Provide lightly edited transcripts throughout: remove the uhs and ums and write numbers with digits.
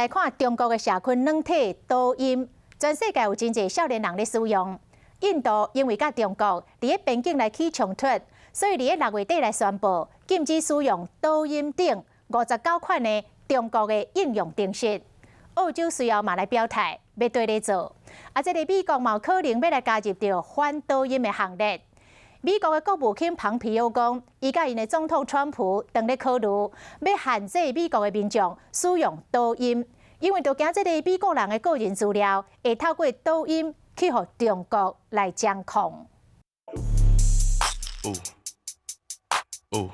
來看中國的社群軟體抖音，全世界有真濟少年人咧使用。印度因為佮中國佇咧邊境來起衝突，所以佇咧6月底來宣布禁止使用抖音等59款的中國的應用程式。澳洲隨後嘛來表態，欲綴咧做。啊，這个美國嘛有可能欲來加入著反抖音的行列。美國的國務卿龐皮歐講，伊佮𪜶的總統川普當咧考慮，欲限制美國的民眾使用抖音，因為著驚這个美國人的個人資料會透過抖音去予中國來掌控。哦哦。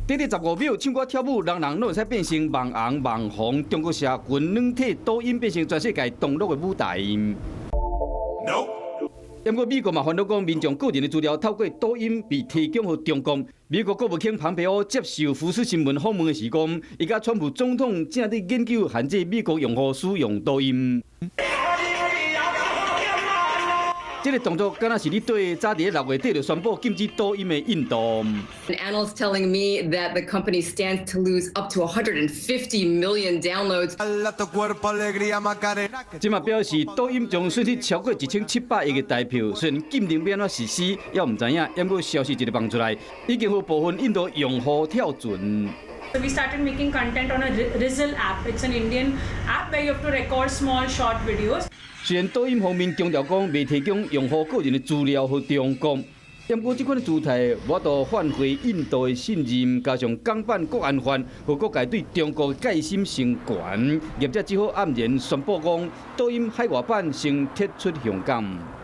短短15秒唱歌跳舞，人人攏會使變成網紅網紅。中國社群軟體抖音變成全世界動樂的舞台。毋過美國嘛煩惱講，民眾個人的資料透過抖音被提供予中國。美國國務卿龐培歐接受福斯新聞訪問的時講，伊佮川普總統正佇研究限制美國用戶使用抖音。這个動作敢若是咧對早佇咧6月底就宣布禁止抖音的印度。 An analyst telling me that the company stands to lose up to 150 million downloads。這嘛表示抖音將損失超過1700億的台票，雖然禁令欲按怎實施，猶毋知影。毋過消息一个放出來，已經有部分印度用戶跳船。 We started making content on a Rizzle app. It's an Indian app where you have to record small short videos. 雖然抖音方面強調講袂提供用戶個人的資料予中國，毋過這款的姿態無法度挽回印度的信任，加上港版國安法，予各界對中國的戒心升懸，業者只好黯然宣布講，抖音海外版先撤出香港。